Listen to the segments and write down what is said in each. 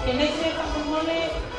Kenese faamolemole.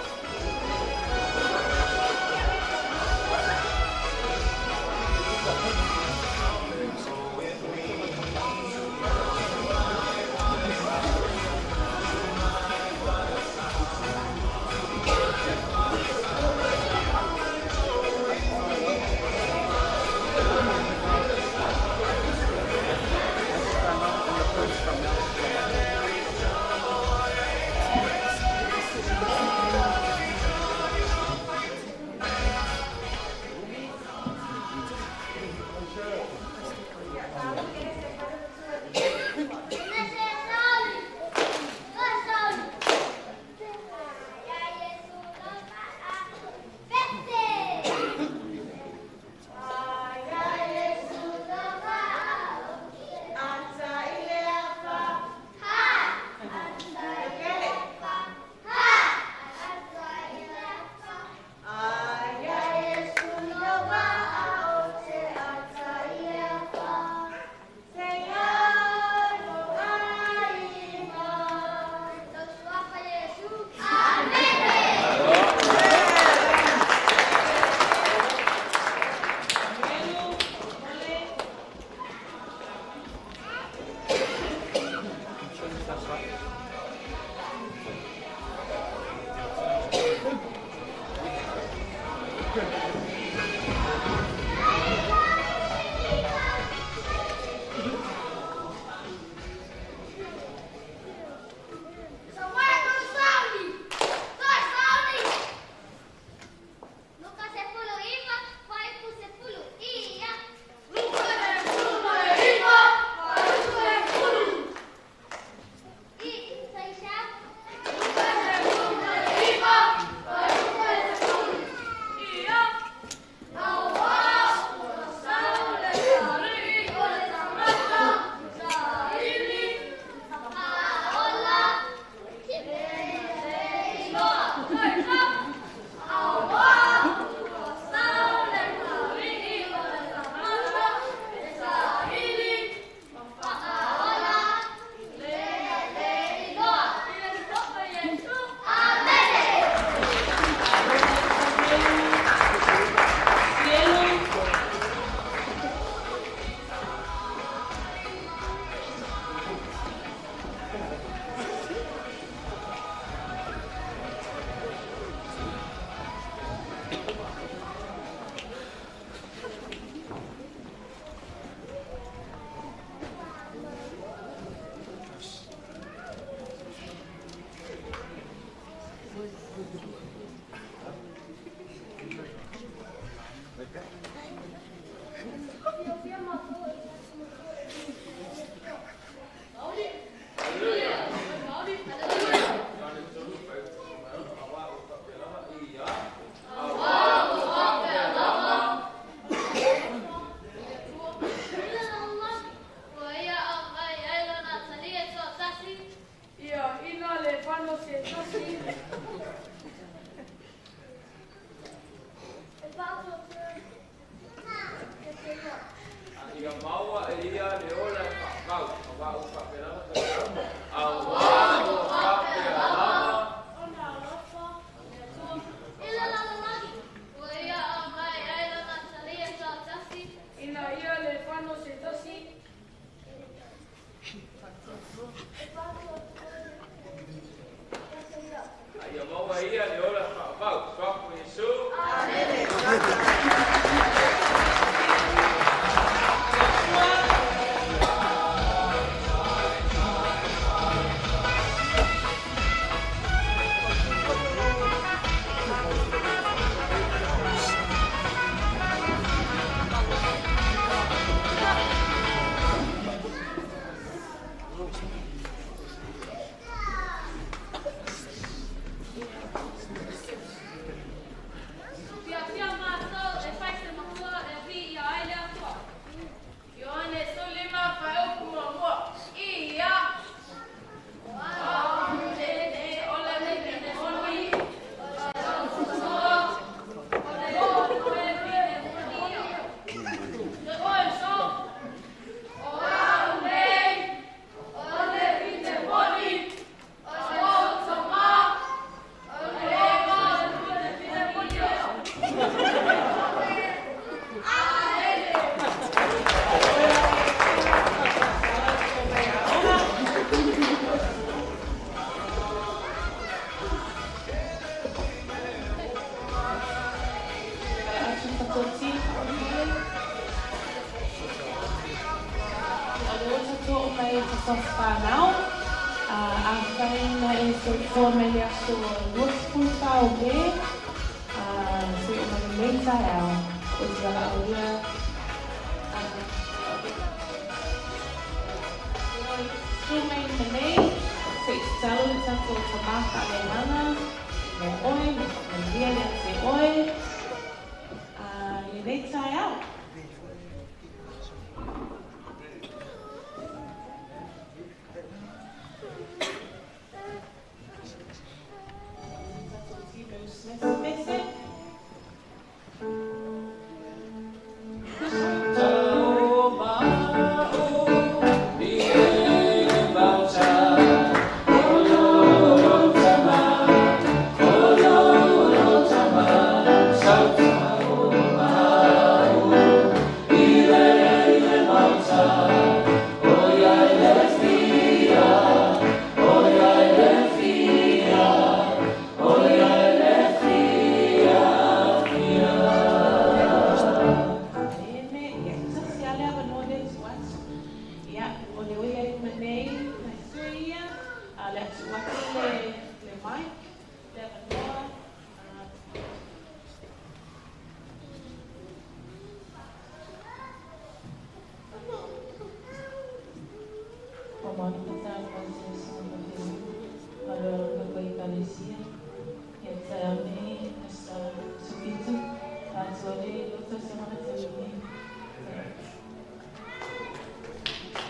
tatou aso fanau. Afai na e soifua mai le aso 24 o Me, seia oo mai lenei taeao, ou te valaaulia Susu mai ma nei, se i tatalo le tatou Tama faaleagaga mo oe, mo faamanuia ia te oe i lenei taeao. Tatou team e usu mai se pese. Eme, ia, tasi lava le avanoa lea e tuu atu. Ia, o le ua i ai ma nei nai sui ia, a o le a tuu atu le, le mic, le avanoa.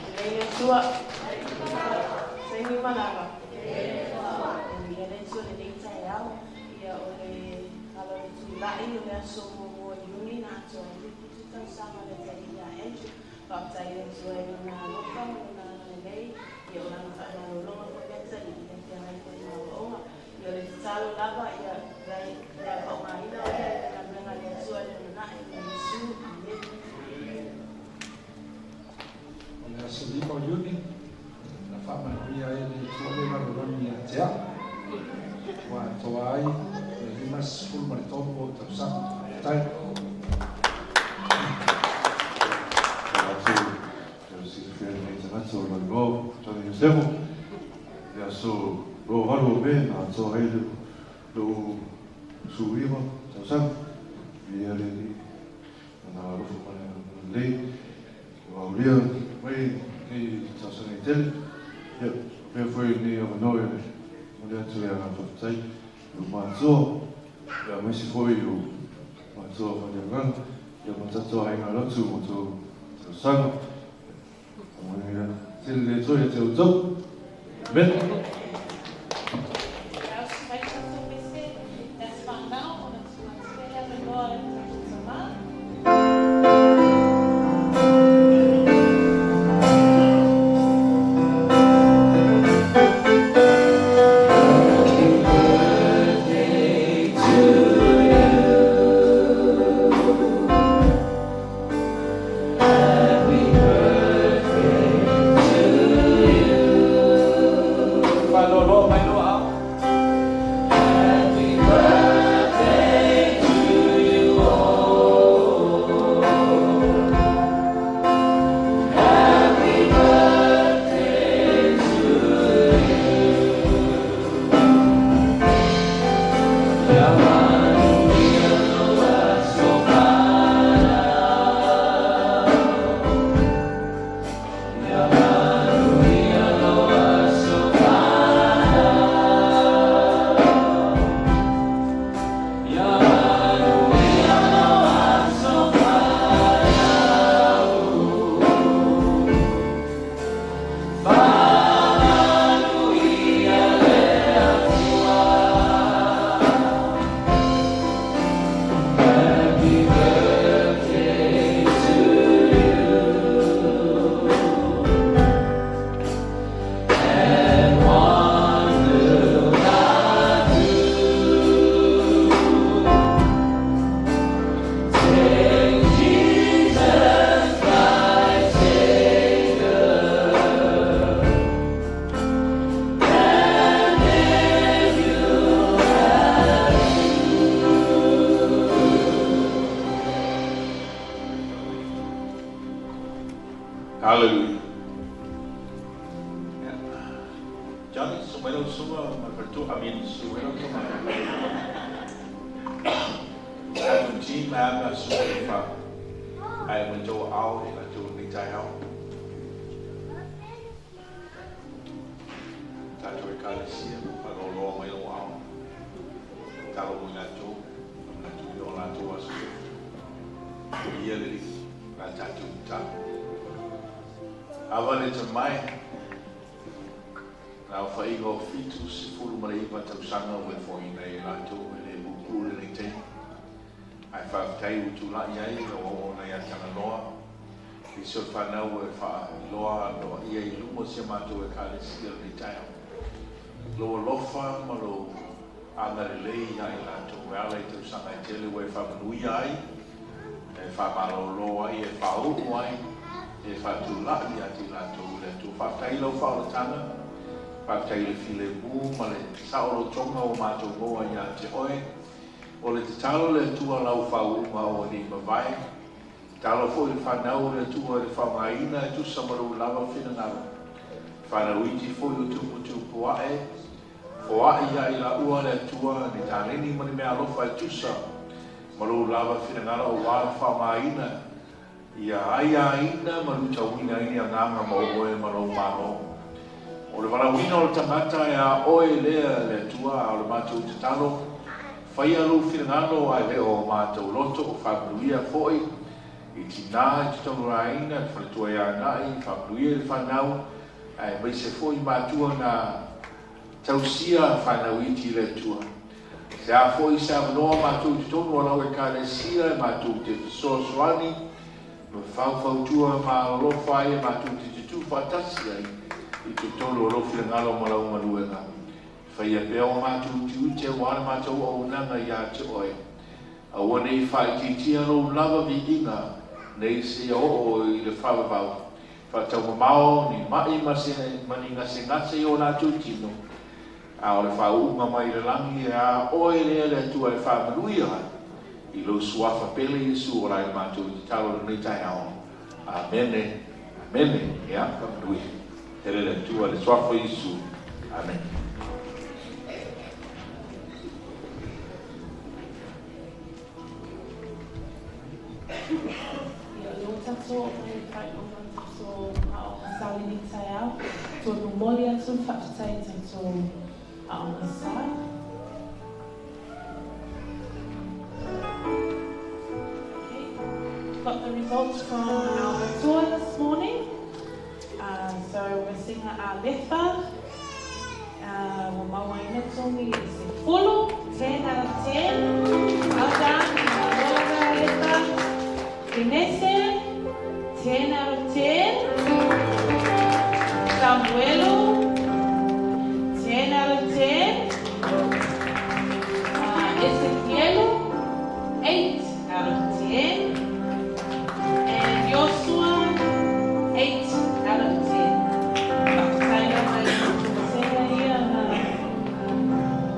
Lelei le Atua. Taimi manava. Viia le Atua i lenei taeao. Ia o le ala o le tulai o le aso muamua o Iuni na atoa ai le 7 tausaga o le atalii ia Andrew. Faafetai i le Atua i Lona alofa ma Lona agalelei, ia o Lana faamalologa foi le atalii ia feagai foi ma aoaoga. Ia o le tatalo lava ia ia faaaogaina o ia i le galuega a le Atua i le lumanai ma Iesu. Amene. O le aso 5 o Iuni, na faamanuia ai le Atua le lalolagi ia te au, ua atoa ai le 53 o ou tausaga. Faafetai. Atu e silafia e lenei tagata o lou igoa o Johnny Iosefo, i le aso 28 o Me na atoa ai lou 19 tausaga. Viia le Alii ma Lana alofa ma Lana agalelei ua aulia mai lenei tausaga e tele. Ia, avea foi lenei avanoa e momoli atu le agaga faafetai i ou matua, ia aemaise foi i ou matua faaleagaga, ia ma tatou aiga lotu ma tou tausaga. Ia faamanuia tele le Atua ia te outou. Amene. Faaloaloa mai loa au. mai lava pe a susu mai le fa ae mai outou aao i latou i lenei taeao. Tatou Ekalesia, faaloaloa mai lou aao, tatalo mo i latou, ma manatu i o latou aso soifua. Viia le Alii, o le a tatou tatalo. Ava le tamae, le aofaiga o 79 tausaga ua e foaiina ai e latou e le puupuu lenei taimi. Ae faafetai ua tulai ai lau auauna ia Tagaloa, nisi o le fanau e faailoa aloaia i luma o si a matou Ekalesia i lenei taeao. Lou alofa ma lou agalelei ia i latou e ala i tausaga e tele ua e faamanuia ai, e faamalolo ai, e faauu ai, e faatulai ia te i latou le Atua. Faafetai i lau faaolataga, faafetai i le filemu ma le saolotoga ua matou maua ia te oe. O le tatalo le Atua lau faauuga aua ne i mavae. Tatalo foi le fanau o le Atua i le faaaogaina e tusa ma lou lava finagalo. Fanau iti foi o tuputupuae, foai ia i laua le Atua ni taleni ma ni meaalofa e tusa ma lou lava finagalo aua le faaaogaina ia aiaina ma lutauina ai ni agaga mo oe ma lou Malo. O le valaauina o le tagata e a oe lea le Atua, a o le matou tatalo, faia lou finagalo ae le o matou loto, o faamanuia foi i tinā i totonu o aiga, le faletua ia Ana'i, faamanuia i le fanau, aemaise foi matua na tausia fanau iti i le Atua. Se a foi se avanoa matou i totonu o lau Ekalesia e matou te fesoasoani ma faufautua ma alolofa ai e matou te tutū faatasi ai i totonu o lou finagalo ma lau galuega. Faia pea o matou tiute aua le matou auaunaga ia te oe. Aua ne i faaitiitia lou lava viiga nei seia oo i le faavavau, faataumamao ni ma'i ma se ma ni gasegase i o latou tino, a o le faauuga mai i le lagi e a oe lea le Atua e faamanuia ai i lou Suafa pele Iesu ola ai le matou i tatalo i lenei taeao. Amene. Amene. Ia, faamanuia tele le Atua i le Suafa o Iesu. Amene. Ia, o lea ua tatou oo mai i le faaiuga o le tatou aoga sa i lenei taeao. Toe momoli atu le faafetai i tatou aoga sa. Okay, got the results from our matua this morning. So vasega Alefa, ua mauaina togi i se 10, 10 out of 10. Well done, Alofa Alefa. Denese, 10 out of 10. Samuelu, 10 out of 10. Ezekielu, 8 out of 10. And Joshua, 8 out of 10. Faafetai lava i vasega ia na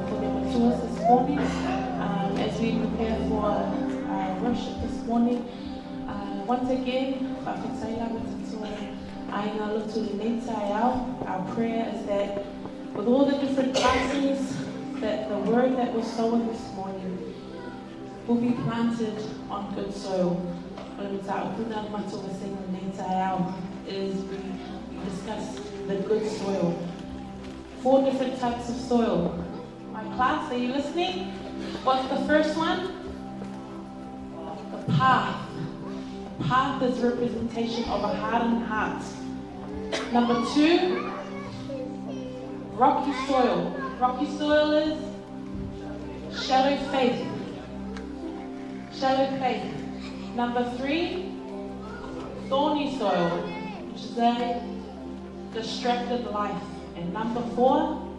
for the matuas this morning as we prepare for worship this morning. Once again, faafetai lava tatou aiga lotu lenei taeao. Our prayer is that with all the different classes, that the word that was sown this morning will be planted on good soil. O le mataupu na le matou vasega lenei taeao is we discuss the good soil. Four different types of soil. My class, are you listening? What's the first one? The path. Path is representation of a hardened heart. Number two, rocky soil. Rocky soil is shallow faith. Shallow faith. Number three, thorny soil, which is a distracted life. And number four,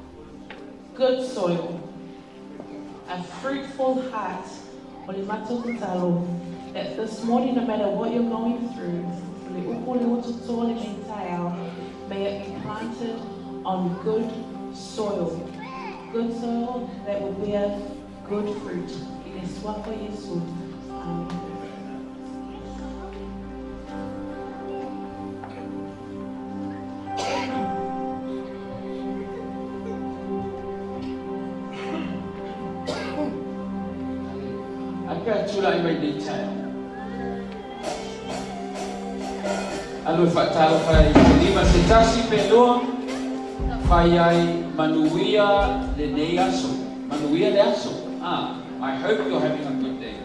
good soil, a fruitful heart. O le matou tatalo, that this morning, no matter what you're going through, o le upu o le ototoa lenei taeao, may it be planted on good soil. Good soil that will bear good fruit. I le suafa o Iesu. Amen. pe a tulai mai lenei taeao. Alu e faatalofa i se lima se tasi pe lua, fai ai manuia lenei aso. Manuia le aso. Ah, I hope you're having a good day.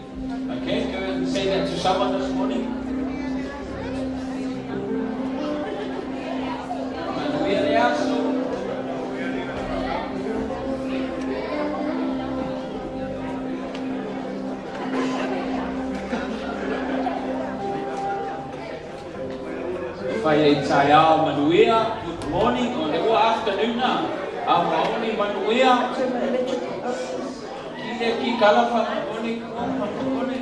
Okay, go and say that to someone this morning. Manuia le aso. Fai ai taeao manuia, good morning, o le ua afternoon na. Aoaoni manuia. Turn the electric off. Ki le ki kala whanakone ki o whanakone.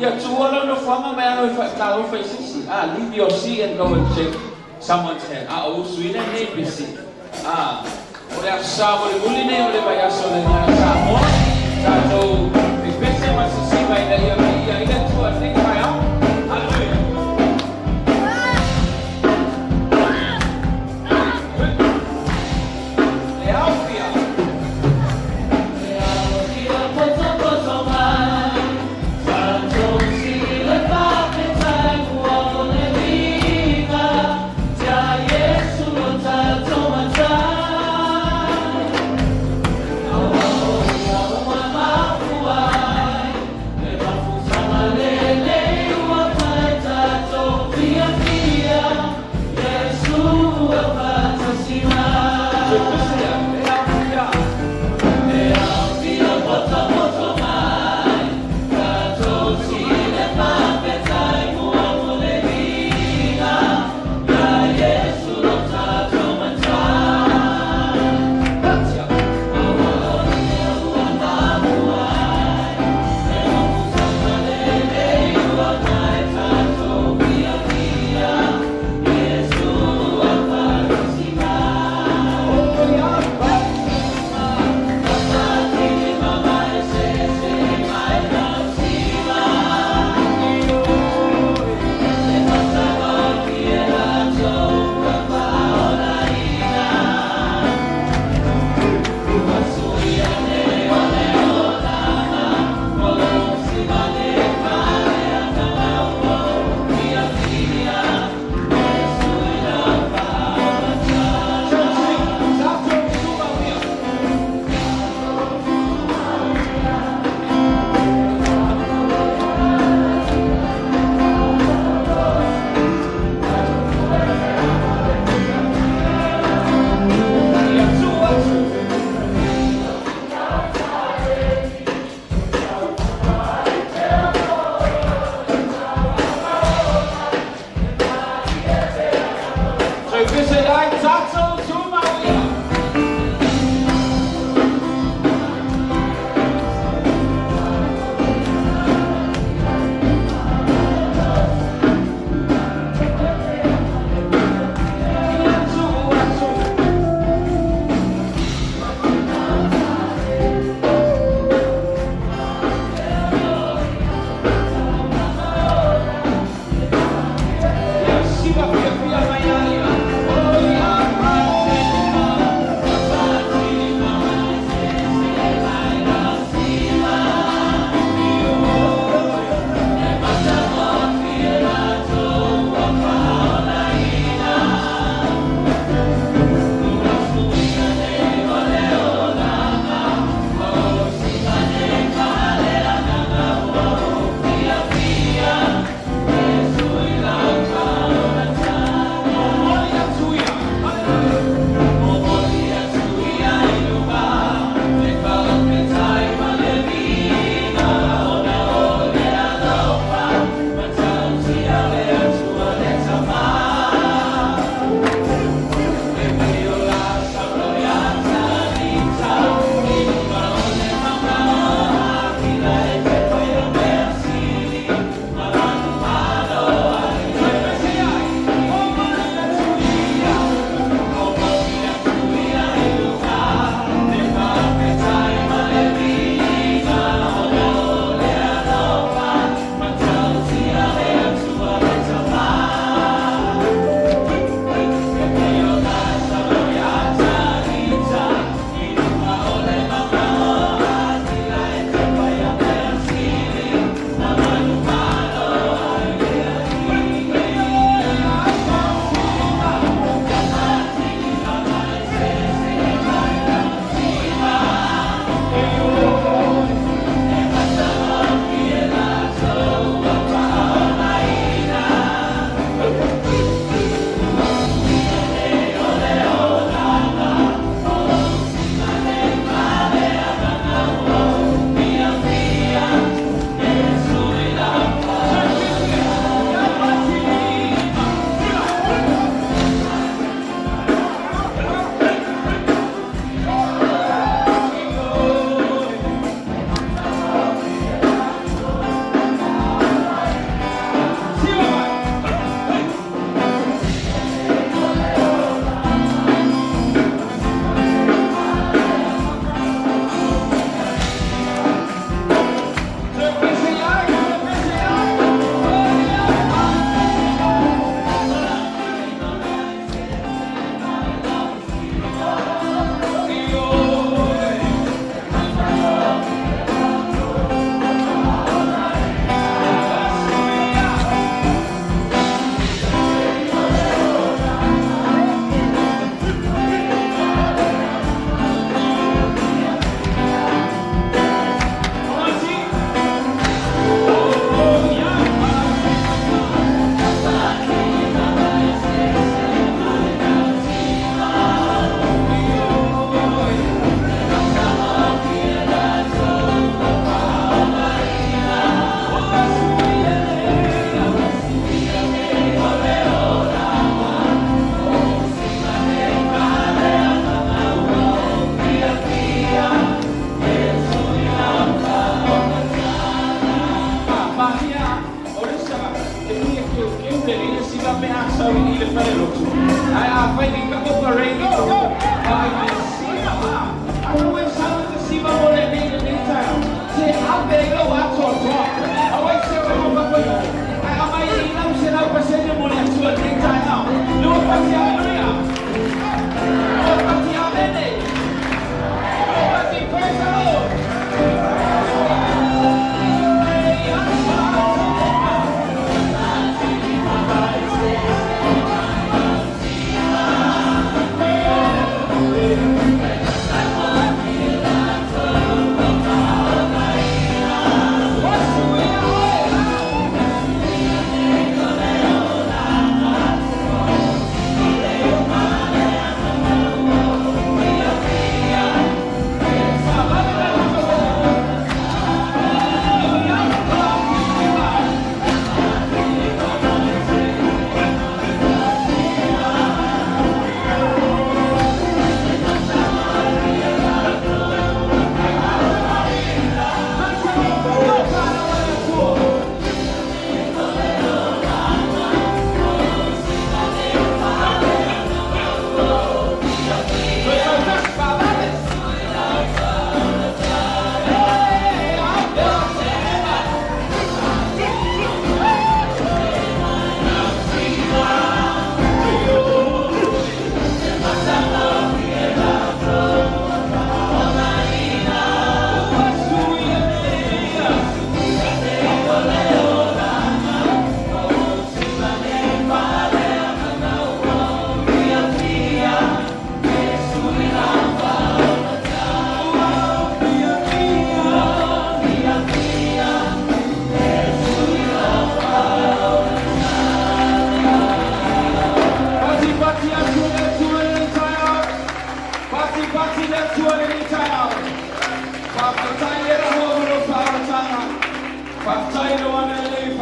Ia tuua lau nofoaga mai alo e faatalofa i se isi. Ah, leave your seat and go and shake someone's hand. Ah, o usuina nei pisi. Ah, o le Aso Sa mulimuli nei o le vaiaso lenei a Samoa. Tatou pepese ma sisiva ina ia viia ai le Atua i lenei taeao. Hallelujah. Le aofia. Le aofia potopoto mai, tatou sile faafetai ua o le viiga, tia Iesu lo tatou Matai.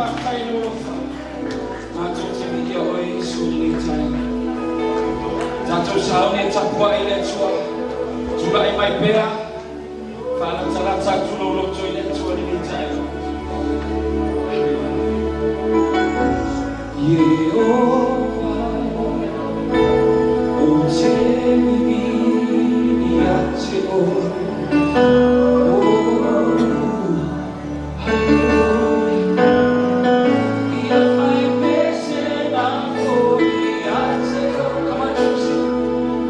Faafetai i lou alofa. Matou te viia oe Iesu i lenei taeao. Tatou sauni e tapuai i le Atua. Tulai mai pea, faalatalata atu lou loto i le Atua i lenei taeao. Ieova, ou te vivii ia te oe. Oh, hallelujah. Ia fai pese na foi ia te oe. Come on, church.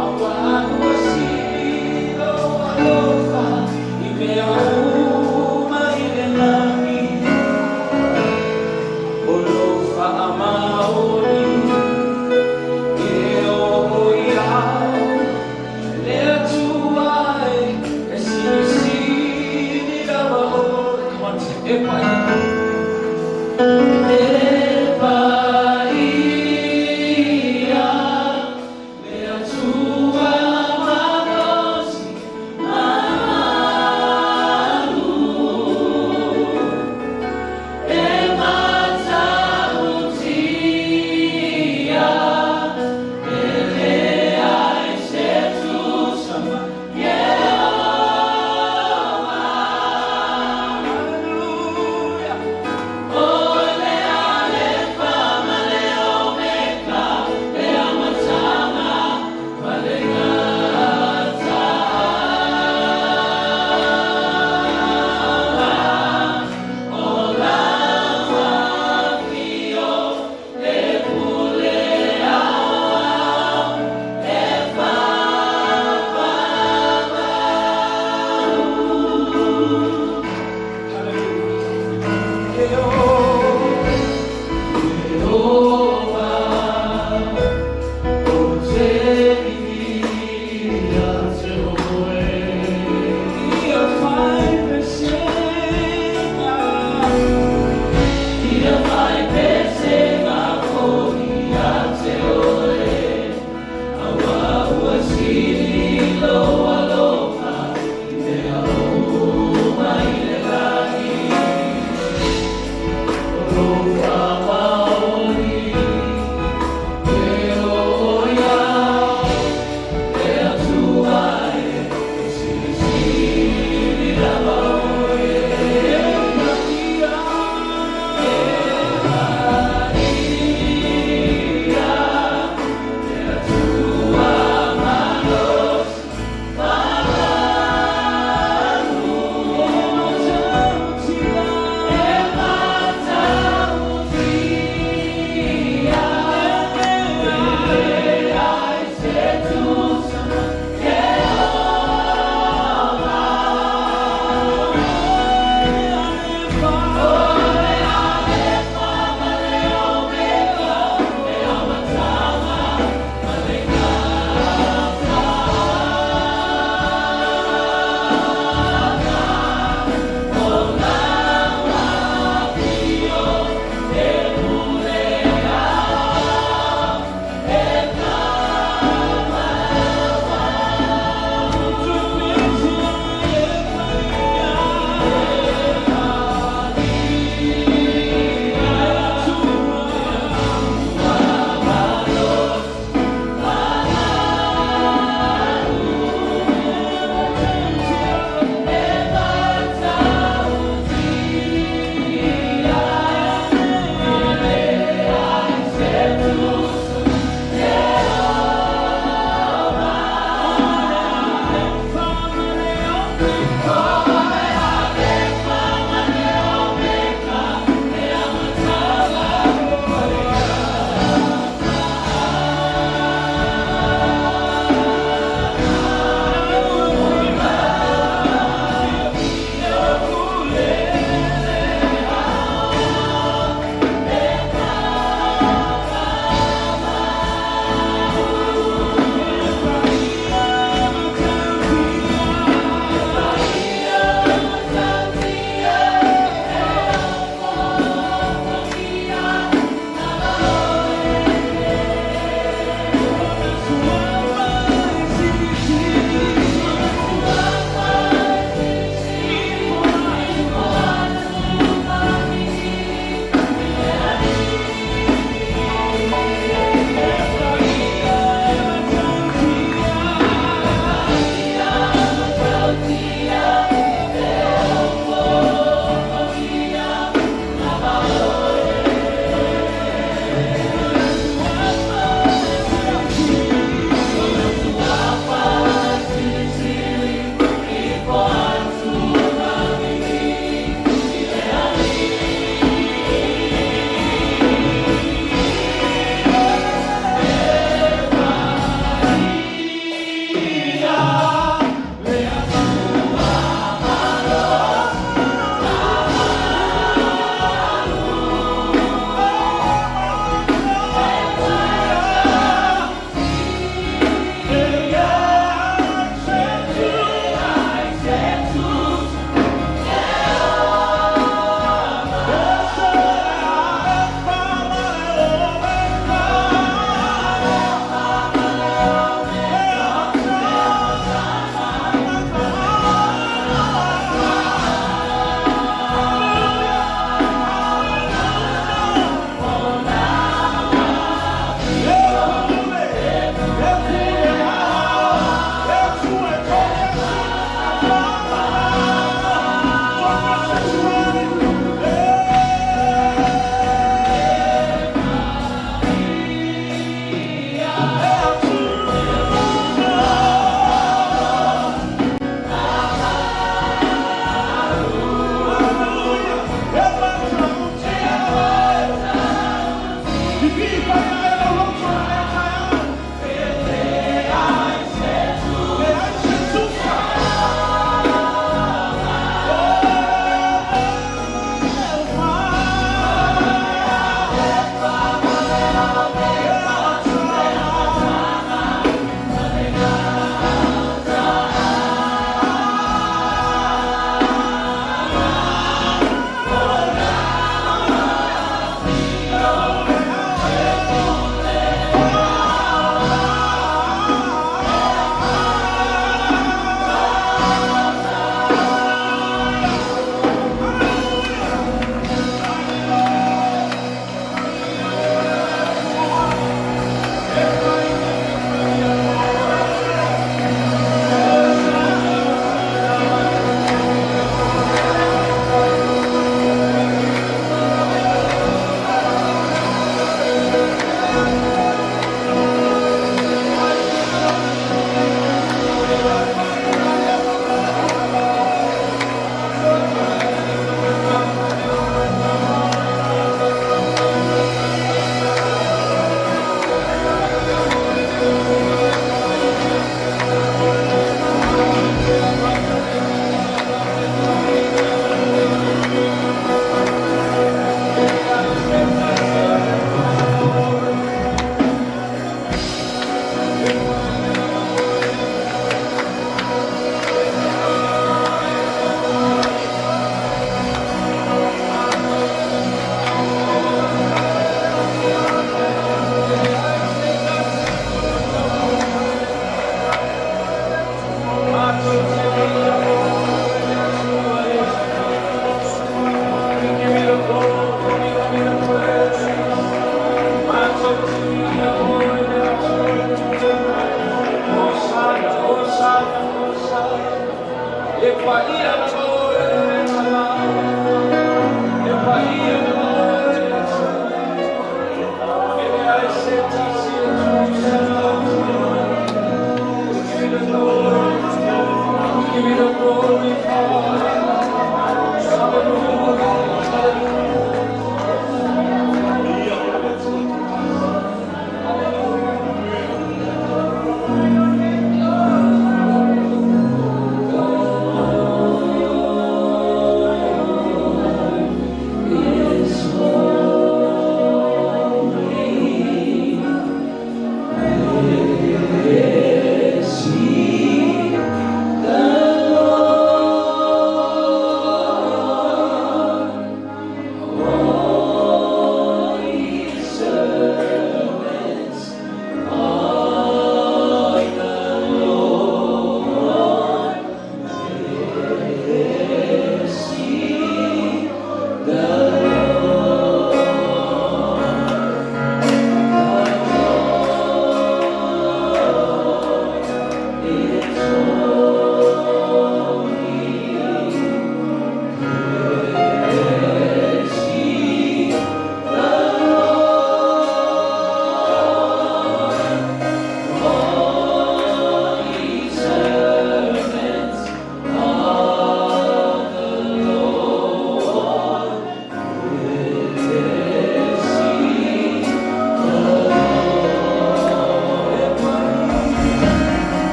Aua ua sili lou alofa i mea uma i le lagi. O lou faamaoni.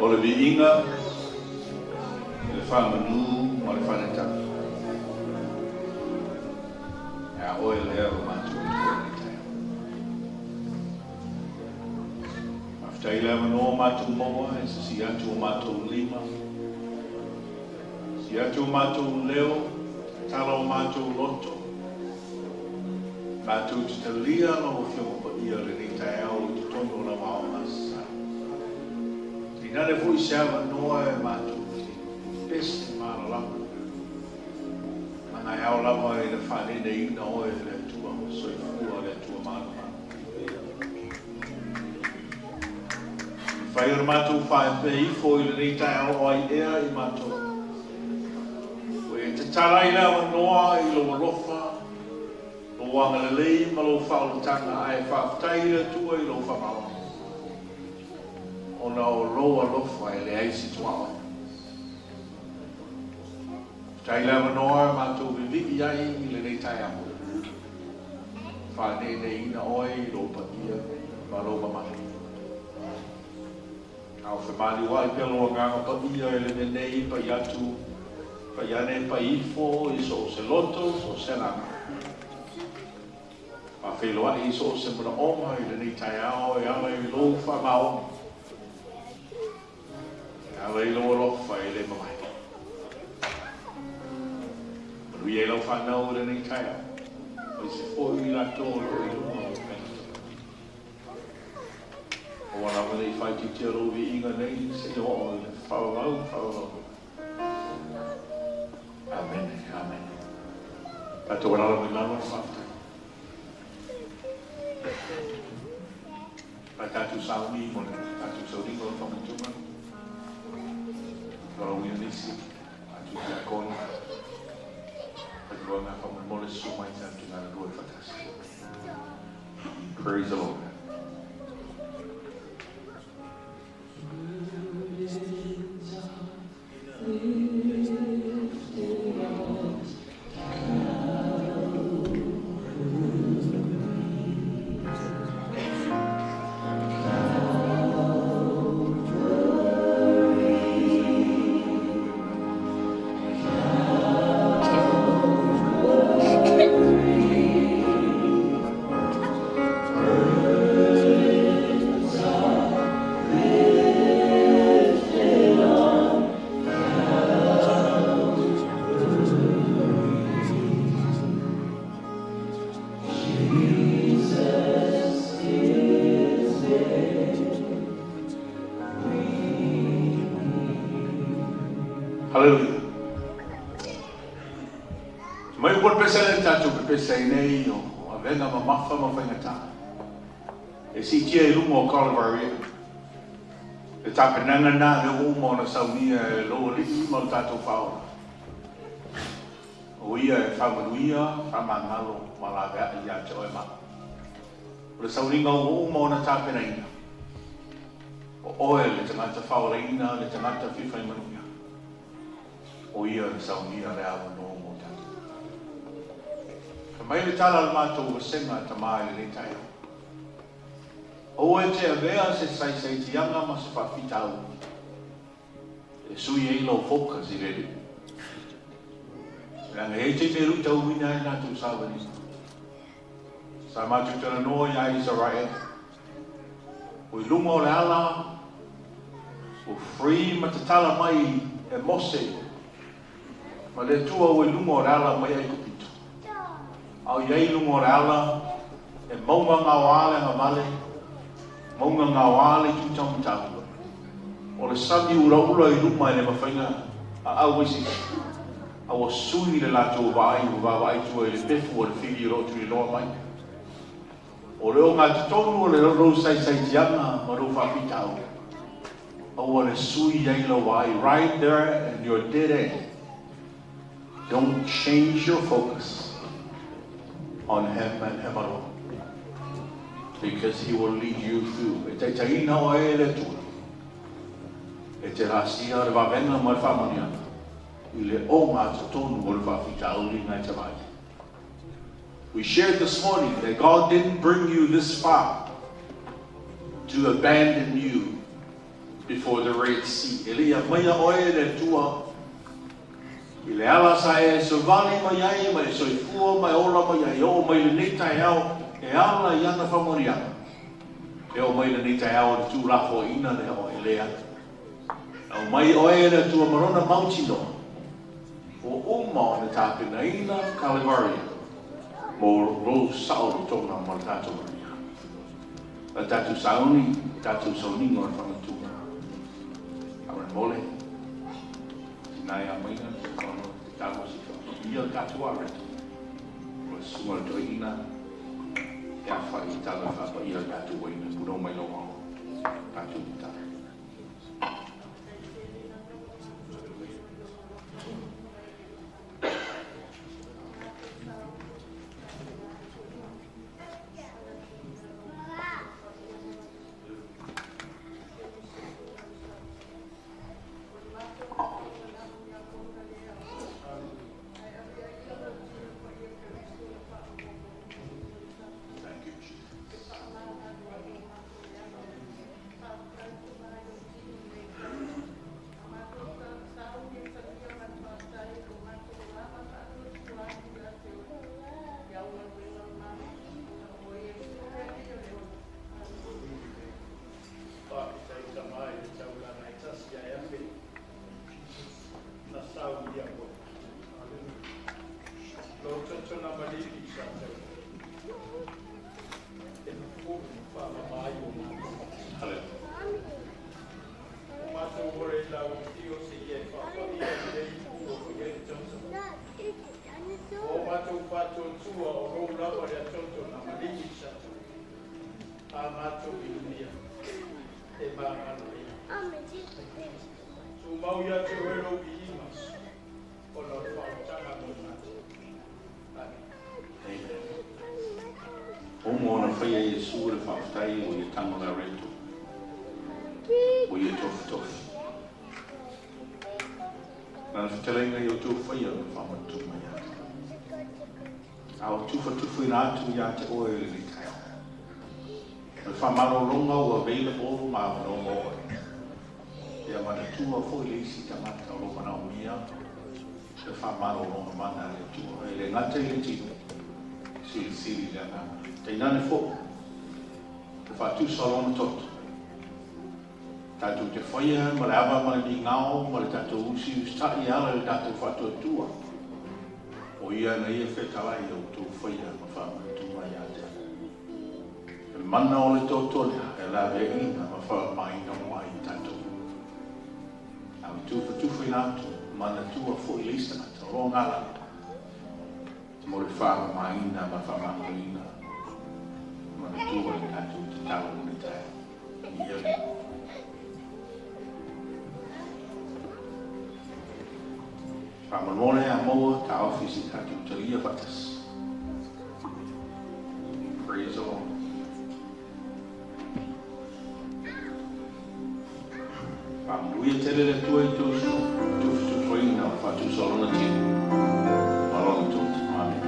O le viiga i le faamanu ma le faanetaga. E a oe lea lo matou Atua i lenei taeao. Faafetai i le avanoa o matou maua e sisii atu o matou lima, sisii atu o matou leo, tatala o matou loto, matou te talia lau Afioga Paia i lenei taeao i totonu o lau aoga Sasae. Tainane foi se avanoa e matou te pese malamalama Ana e ao lava i le faaneineina oe e le Atua, soifua le Atua manumanu. E fai o le matou faepe ifo i lenei taeao o ai ea i matou. Ua e tatala ai le avanoa i lou alofa, lou agalelei ma lou faaolataga, ae faafetai i le Atua i lou faamaoni, ona o lou alofa e leai se tuaoi. Faafetai le avanoa e matou vivii ai i lenei taeao. Faaneeneeina oe i lou paia ma lou mamalu. A o femaliuai pea lou agaga paia i le mea nei pai atu, pai ane pai ifo i so o se loto, so o se agaga. Faafeiloai i so o se manaoga i lenei taeao e ala i lou faamaoni. E ala i lou alofa e le mavae. Manuia i lau fanau i lenei taeao, aemaise foi i latou o lo o i luga o upega. Aua lava ne i faaitiitia lou viiga nei seia oo i le faavavau faavavau. Amene, amene. Tatou alaala mai lalo, faafetai. Pai tatou sauni mo le tatou sauniga o le faamaituga. Valaauina nisi tatou tiakono. Faitauaga faamolemole susu mai tatou te galulue faatasi. Praise the Lord. Hallelujah. Mai ua pepesa le tatou pepesa ai nei o avega mamafa ma faigata. E siitia i luga o Kalavaria. Le tapenaga lena lea ua uma ona saunia e lou Alii ma lo tatou Faaola. O Ia e faamanuia, faamagalo ma laveai ia te oe ma au. O le sauniga ua uma ona tapenaina, o oe le tagata faaolaina, le tagata fia fai manuia. O Ia le saunia le avanoa mo tatou. Fai mai le tala a le matou vasega tama i lenei taeao. Aua e te avea se saisaitiaga ma se faafitauli e sui ai lou focus i le Alii. Leaga e i ai taimi e luitauina ai latou savaliga. Sa matou talanoa iā Isarael, o i luga o le ala ua free ma tatala mai e Mose ma le Atua ua i luga o le ala mai Aikupito. A o i ai i luga o le ala e mauga gaoā le agavale, mauga gaoā le itu taumatau. O le sami ulaula i luma e le mafai ona aau ai se isi. A ua sui le latou vaai ua vaavaai tua i le pefu o le fili o lo o tuliloa mai. O le ogatotonu o le lou saisaitiaga ma lou faafitauli, aua le sui ai lau vaai right there and you're dead end. Don't change your focus on him and him alone because he will lead you through. E taitaiina oe e le Atua e te rasia le vavega ma le faamanuiaga i le ogatotonu o le faafitauli na e te vaai. We shared this morning that God didn't bring you this far to abandon you. before the Red Sea. E le i aumaia oe e le Atua i le ala sa e savali mai ai ma e soifua ma e ola mai ai e oo mai lenei taeao e ala i ana faamanuiaga. E oo mai lenei taeao i le tuulafoaiina lea o Elea. Aumai oe e le Atua ma Lona mautinoa, ua uma ona tapenaina Kalevaria mo lou saolotoga ma le tatou manuia. O le tatou sauni, o tatou sauniga o le fagatuga. Faamolemole, tina e aumaiga le ono te talo se whakapaia o tatou areto. O le susuga o le toeaina e awhai i talo e whakapaia o tatou waina, puno mai lau ao, tatou tatalo. Thank you, Jesus. Faafetai Tama i le taulaga e tasi ae afe na saunia oe. Lou toto na maligi sa taulaga e pupulu ma faamama ai o matou. O matou ola i lau afio seia e faapaia lelei i pua o i ai le toto. O matou faatuatua o lou lava lea toto na maligi sa taulaga. A matou ilunia e magalo ai. Tumau ia te oe lou viiga ona o le faaolataga mo i matou. Amene. Amen. Omo ona faia Iesu le faafetai ua ia tago le areto, ua ia tofitofi. Lana fetalaiga i outou faia o le faamanatuga ia te oe. A ua tufatufaina atu ia te oe i lenei taeao. O le faamalologa ua available ma avanoa mo oe. Ia manatua foi le isi tagata o lo o manaomia le faamalologa mana a le Atua. E le gata i le tino, silisili le agaga. Tainane foi le faatusa o lona toto. Tatou te faia ma le ava ma le migao ma le tatou usiusitai e ala i le tatou faatuatua. O ia na ia fetalai a outou faia ma faamanatuga ia te au. Le mana o le toto lea e laveaiina ma faamamaina uma ai i tatou. A ua tufatufaina atu, manatua foi le isi tagata o lo o galala mo le faamamaina ma faamagaloina. Manatua le tatou tatalo i lenei taeao. Faamolemole a maua taofi se tatou talia faatasi. Praise the Lord. Faamanuia tele le Atua i tou tufatufaina o le faatusa o Lona tino ma Lona toto. Amene.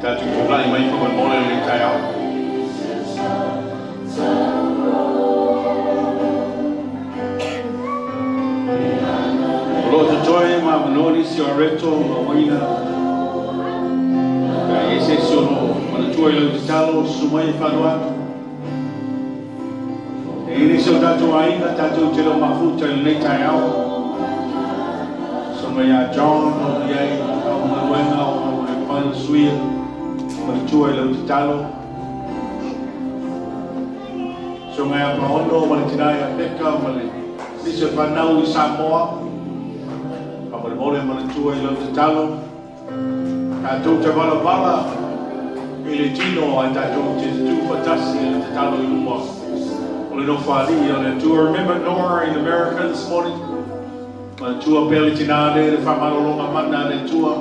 Tatou tulai mai faamolemole i lenei taeao. O lo o totoe ma avanoa nisi o Areto ma Waina. Pe a i ai se isi o lo o manatua i lau tatalo, susu mai e faalua atu. E i ai nisi o tatou aiga tatou te le o mafuta i lenei taeao. Susuga ia John o lo o i ai au galuega o lo o le mafai ona suia, manatua i lau tatalo. Susuga ia Paono ma le tina ia Peka ma le nisi o fanau i Samoa. Faamolemole manatua i lau tatalo. Tatou te valavala i le tino ae tatou te tutū faatasi i le tatalo i luma o le Nofoalii o le Atua. Remember Nora in America this morning. Manatua pea le tina lea i le faamalologa mana a le Atua.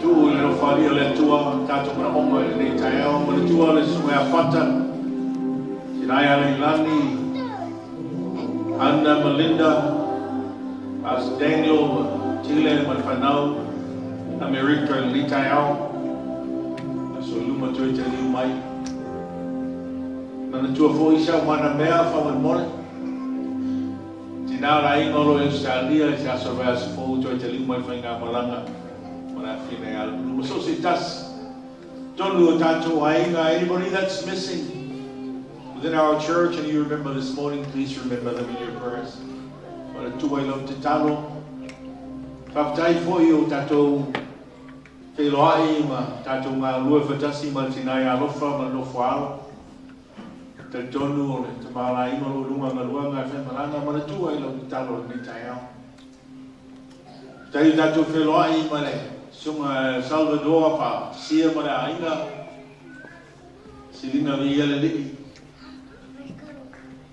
Tuu i le Nofoalii o le Atua tatou manaoga i lenei taeao. Manatua le susuga ia Fata, tina ia Leilani, Anna ma Linda, Pastor Daniel ma Tile ma le fanau Amerika i lenei taeao. Aso i luma toe taliu mai. Manatua foi si au manamea faamolemole. Tina o le aiga o lo o i Ausetalia i se aso o le vaiaso fou toe taliu mai le faigamalaga ma le afina ia Aluluma. So se tasi tonu o tatou aiga. Anybody that's missing within our church and you remember this morning, please remember them in your prayers. Manatua i lau tatalo. Faafetai foi o tatou feiloai ma tatou galulue faatasi ma le tina ia Alofa ma le nofo alo. Talitonu o le tamaoaiga o lo o i luga o galuega e faimalaga, manatua i lau tatalo i lenei taeao. Faafetai o tatou feiloai ma le Susuga Salvador Faasia ma le aiga. Siliga viia le Alii.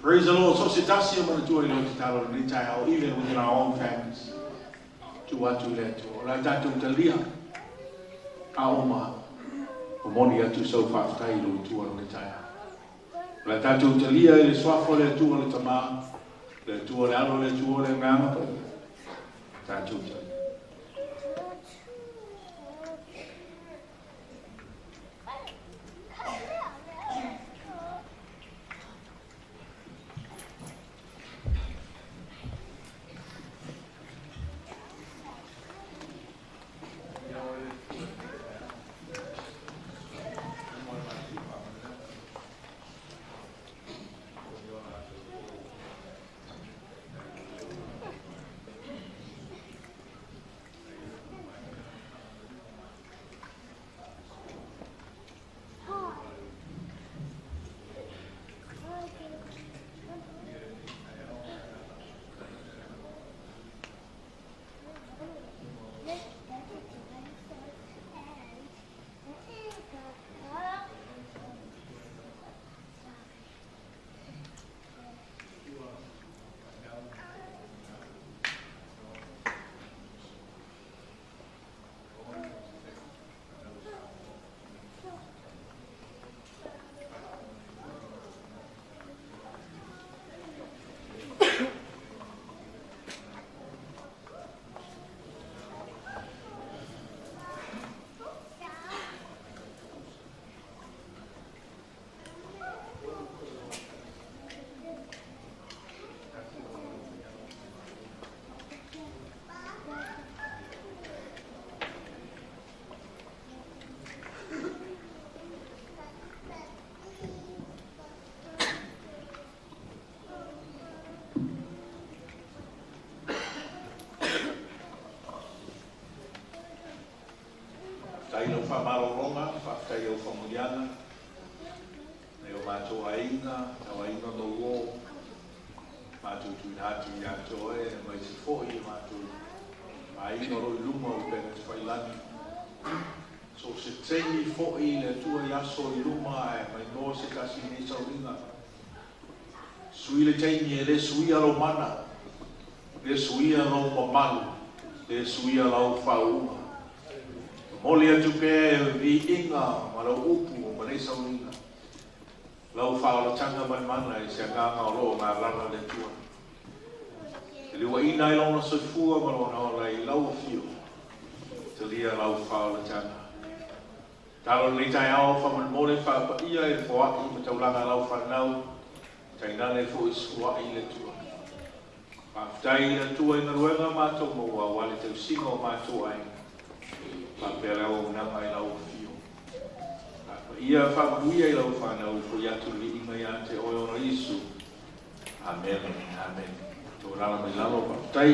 Praise the Lord. So se tasi o manatua i lau tatalo i lenei taeao, even within our own families. Tuu atu i le Atua. O le a tatou talia a uma momoli atu sau faafetai i lou Atua i lenei taeao. O le a tatou talia i le suafa o le Atua le Tama, le Atua le Alo, le Atua le Agaga Paia. Tatou talia. Faafetai i lau faamalologa, faafetai i au faamanuiaga, nai o matou aiga, tau aiga ma uo, matou tuuina atu ia te oe, aemaise foi o matou aiga o lo o i luma o upega tafailagi. So se taimi foʻi i le Atua i aso i luma ae maimoa se tasi i lenei sauniga. Sui le taimi e le suia lou mana, le suia lou mamalu, le suia lau faauuga. Momoli atu pea e viiga ma lau upu ma nei sauniga, lau faaolataga ma le mana i se agaga o lo o galala le Atua. E liuaina ai lona soifua ma lona ola i lau afio, talia lau faaolataga. Talo lenei taeao faamolemole faapaia i le foai ma taulaga lau fanau, tainane foi sua'i i le Atua. Faafetai i le Atua i galuega matou maua aua le tausiga o matou aiga, faapea le auaunaga i lau afio. Faapaia faamanuia i lau fanau foi atu le viiga ia te oe ona Iesu. Amene, amene. Tolala mai lalo, faafetai.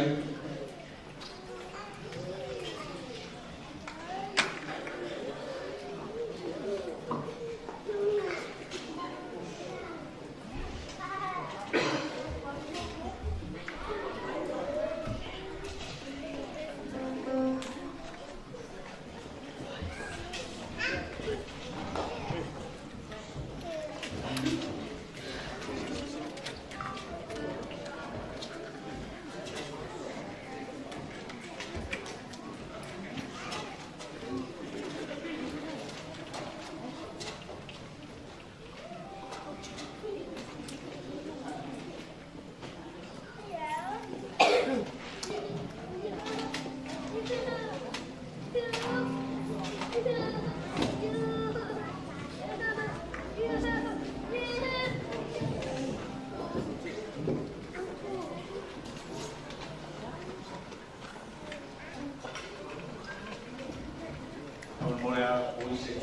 Faamolemole lava o se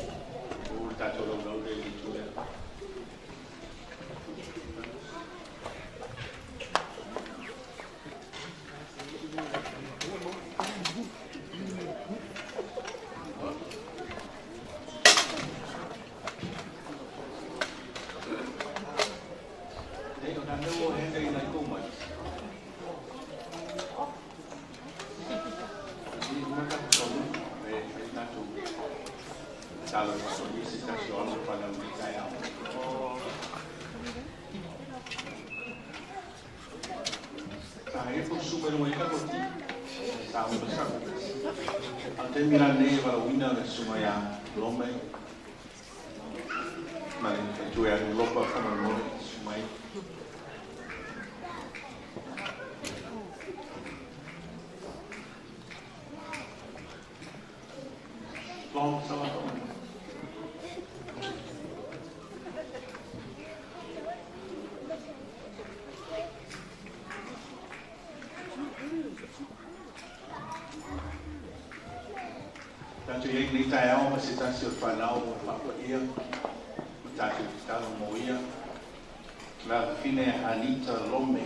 o le tatou laulau lea i le itu lea. Nei, o nā mea ua hena i nai kou mai. Long sama ka. Tatou i ai lenei taeao ma se tasi o le fanau o le faapaia ma tatou tatalo mo ia. La fafine Anita Lome.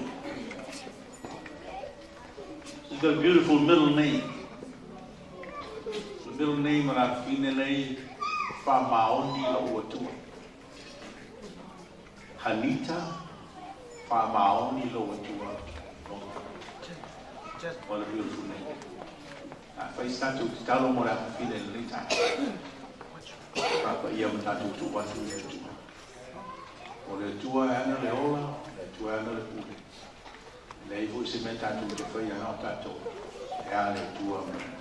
She's got a beautiful middle name. The middle name o la fafine nei, Faamaoni Lou Atua. Hanita Faamaoni Lou Atua Lome. What a beautiful name. Afai se tatou tatalo mo le afafine i lenei taeao. Faapaia ma tatou tuu atu i le Atua. O le Atua e ana le ola, o le Atua e ana le pule. E leai foi se mea tatou te faia na o tatou e a le Atua ma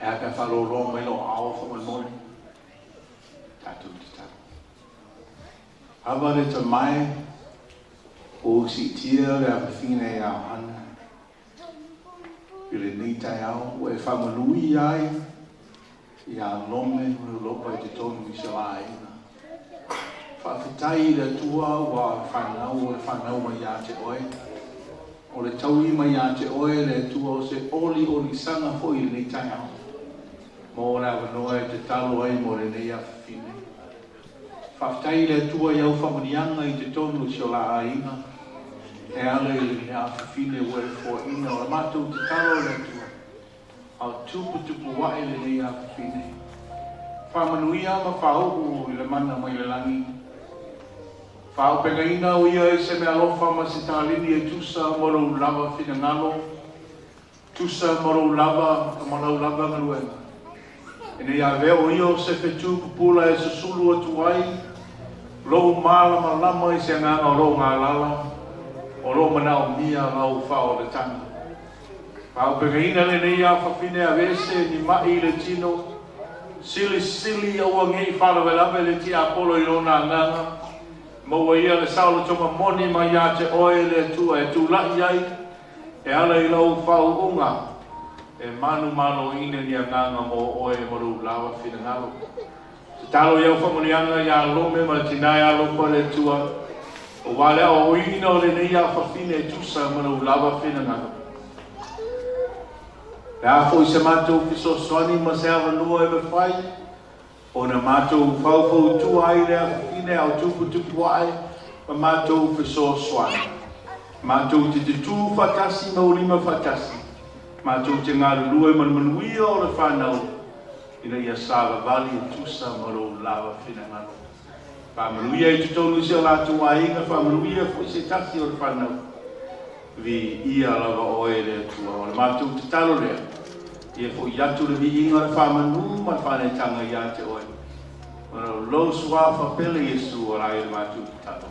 E a pe a faalōloa mai lou ao faamolemole? Tatou tatalo. Ava le tamae o siitia le afafine ia Hana i lenei taeao ua e faamanuia ai ia Lome ma Lolopa i totonu i se laina. Faafetai i le Atua ua fanau o le fanau mai ia te oe. O le taui mai ia te oe le Atua o se oliolisaga foi i lenei taeao. Mo le avanoa e tatalo ai mo lenei afafine. Faafetai i le Atua i au faamanuiaga i totonu o si o la aiga e ala i le afafine ua e foaina. O le matou tatalo i le Atua, a o tuputupu ae lenei afafine. Faamanuia ma faauu i le mana mai le lagi. Faaaupegaina o ia i se meaalofa ma se taleni e tusa ma lou lava finagalo, tusa ma lou lava ma lau lava galuega. Ina ia avea o ia o se fetu pupula e susulu atu ai lou malamalama i se agaga o loo galala, o loo manaomia lau faaolataga. Faaaupegaina lenei afafine aveese ni mai i le tino, silisili aua nei faalavelave le tiapolo i lona agaga, maua ia le saolotoga moni mai ia te oe le Atua e tulai ai e ala i lau faauuga e manumaloina ni agaga mo oe ma lou lava finagalo. Tatalo i au faamanuiaga ia Lome ma le tina e alofa le Atua, aua le aoaoina o lenei afafine e tusa ma lou lava finagalo. Le a foi se matou fesoasoani ma se avanoa e mafai ona matou faufautua ai le afafine a o tuputupu ae ma matou fesoasoani. Matou te tutū faatasi ma ulima faatasi, matou te galulue ma le manuia o le whanau ina ia savavali e tusa ma lou lava finagalo. Faamanuia i totonu i si o latou aiga, faamanuia foi se tasi o le whanau. Viia lava oe le Atua. O le matou tatalo lea, ia fo'i atu le viiga le faamanu ma le faaneetaga ia te oe. Ona o lou suafa pele Iesu o la i le matou tatalo.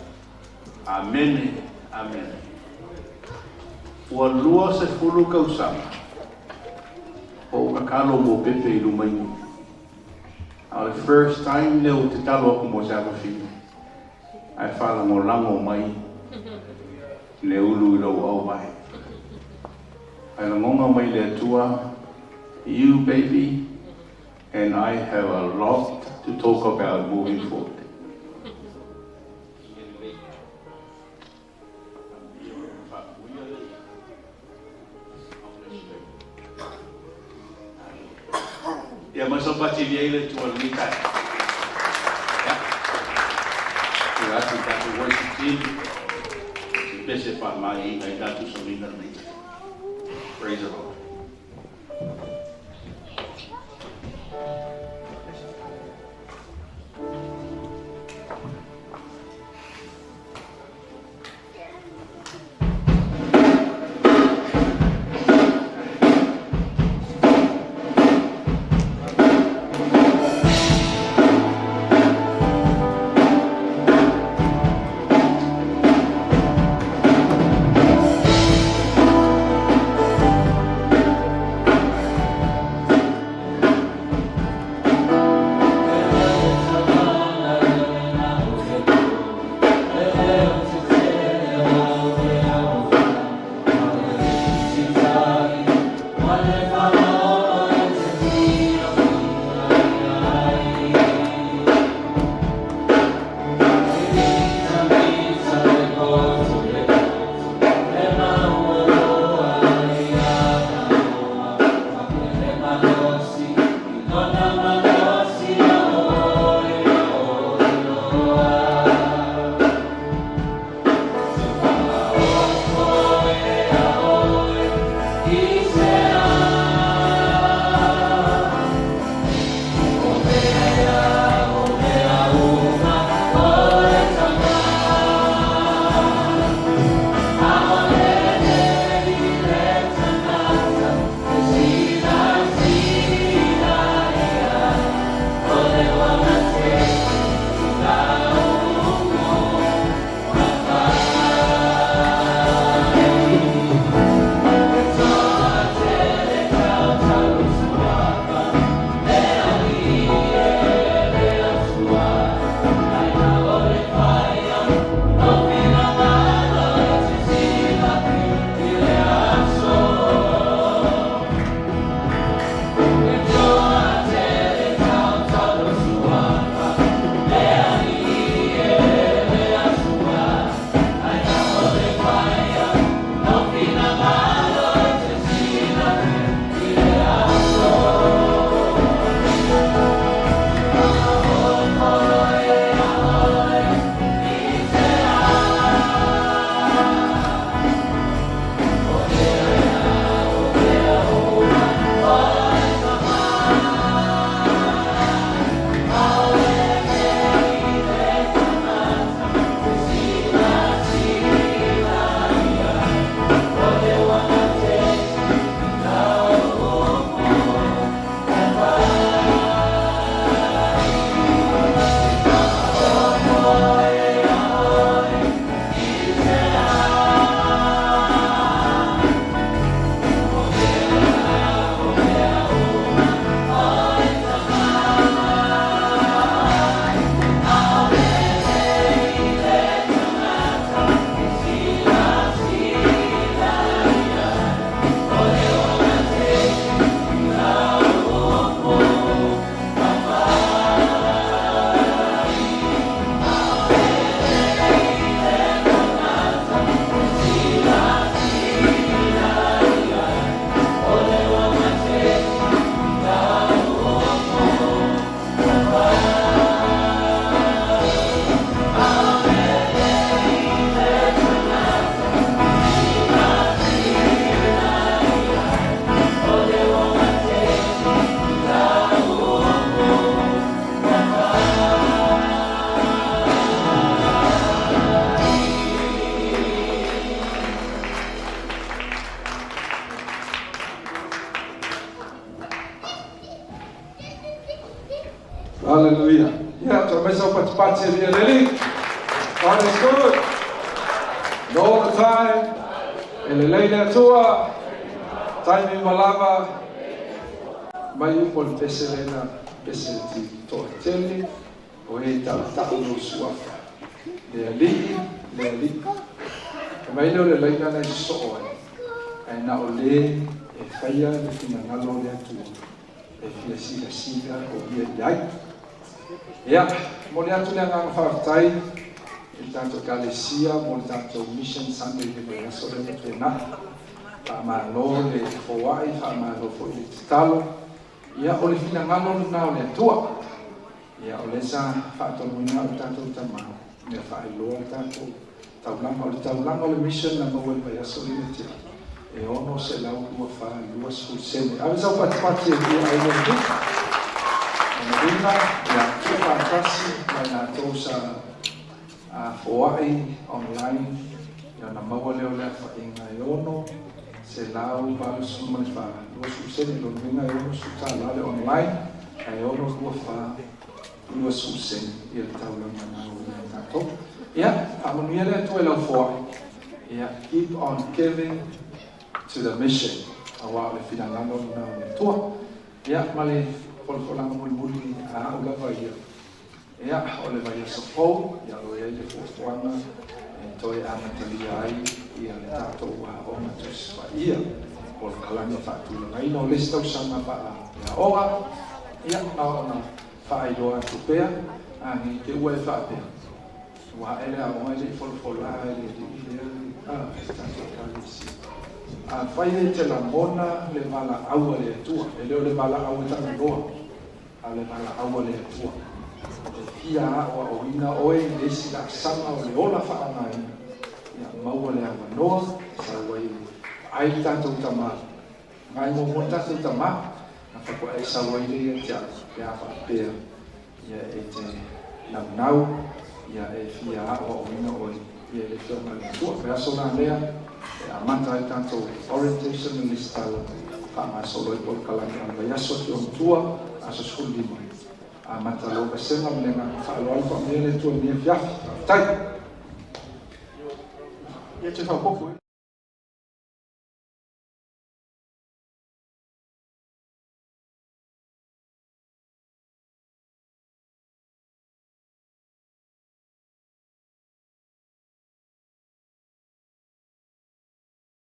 Amene, amene. Ua 20 tausaga o ou tatalo mo Pepe i luma i. A o le first time lea ua tatalo aku mo se afafine. Ae faalagolago mai le ulu i lou auvae. Ae lagoga mai le Atua, you baby and I have a lot to talk about moving forward. Ia ma so pati via ile tua le mitai. Ia. Ia atu tatou worship team. Se pese fa mai inga i tatu solina le mitai. Praise the Lord. Hallelujah. Ia, toe aumai sau patipati e le Alii. God is good. And all the time. E lelei le Atua. Taimi uma lava. Mai upu o le pese lena, pese ti toatele, o e tautau lou suafa. Le Alii, le Alii. E mai lea o le laina na i sosoo ai, ae na o le e faia le finagalo o le Atua e fia silasila o ia i ai. Ia, momoli atu le agaga faafetai i le tatou Ekalesia mo le tatou Mission Sunday i le vaiaso lea ua tuanai. Faamalo le foai, faamalo foi le tatalo. Ia, o le finagalo lena o le Atua. Ia, o lea sa faatonuina au e le tatou tama, ia faailoa le tatou taulaga. O le taulaga o le mission na maua i le vaiaso lea na tea, e 624 20 sene. Ave sau patipati e fia ai le alii. Lona uiga, ia tuufaatasi ma i latou sa foai online, ia ona maua lea o le aofaiga e 684 20 sene. Lona uiga e $60 le online, ae 624 20 sene ia le taulaga na ua i ai tatou. Ia, faamanuia le Atua i lau foai. Ia, keep on giving to the mission, aua o le finagalo lena o le Atua. Ia, ma le folafolaga mulimuli a au lava ia. Ia, o le vaiaso fou, ia o lo o i ai le fuafuaga e toe amatalia ai ia le tatou aoga Tusi Paia, polokalame faatulagaina o le isi tausaga faaleaoga. Ia, na ona faailoa atu pea, a nei te ua e faapea, ua ae le aoga e le i folafola a e le alii lea a le tatou Ekalesia. Afai e te lagona le valaau a le Atua, e le o le valaau e tagaloa, a o le valaau a le Atua, e fia aoaoina oe i le isi laasaga o le ola faaaogaina, ia maua le avanoa e sau ai e vaai le tatou tama. Ngai muamua le tatou tama, na faatoa e sau ai lea ia te au, pe a faapea ia e te naunau, ia e fia aoaoina oe ia i le Afioga i le Matua. O le aso la lea e amata ai le tatou orientation ma le lesitala faagasolo ai polokalame o le vaiaso atu i ona tua, aso 15. Amata loa vasega ma le agaga faaaloalo faamanuia le Atua i lenei afiafi. Faafetai. Ia, toe faaopoopo.